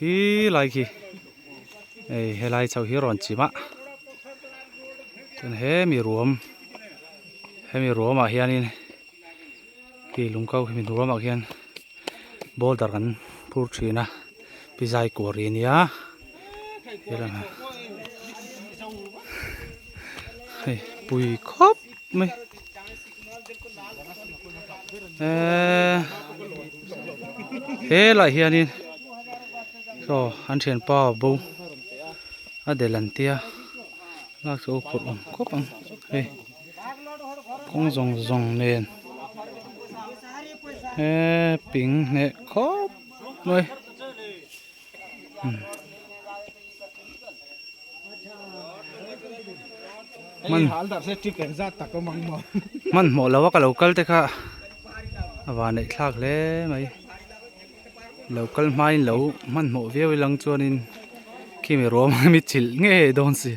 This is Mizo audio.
Khi lai khi hei helai chho hi rawn chim a chuan hemi ruam hemi ruamah hianin khi lung kau hemi ruamah khian boulder kan phur thin a pizai kuari a nia hei pui khawp mai. Eee helaiah hianin saw an thianpa bo a del an tia lak chu a phurh awm khawp ang hei kawng zawng zawng nen eee ping hneh khawp mai. Hmanhmawh lo a ka lo kal te kha a van neih thlak hle mai lo kal hmain lo hmanhmawh viau ilang chuanin khimi ruam a mi chilh ngei dawn si.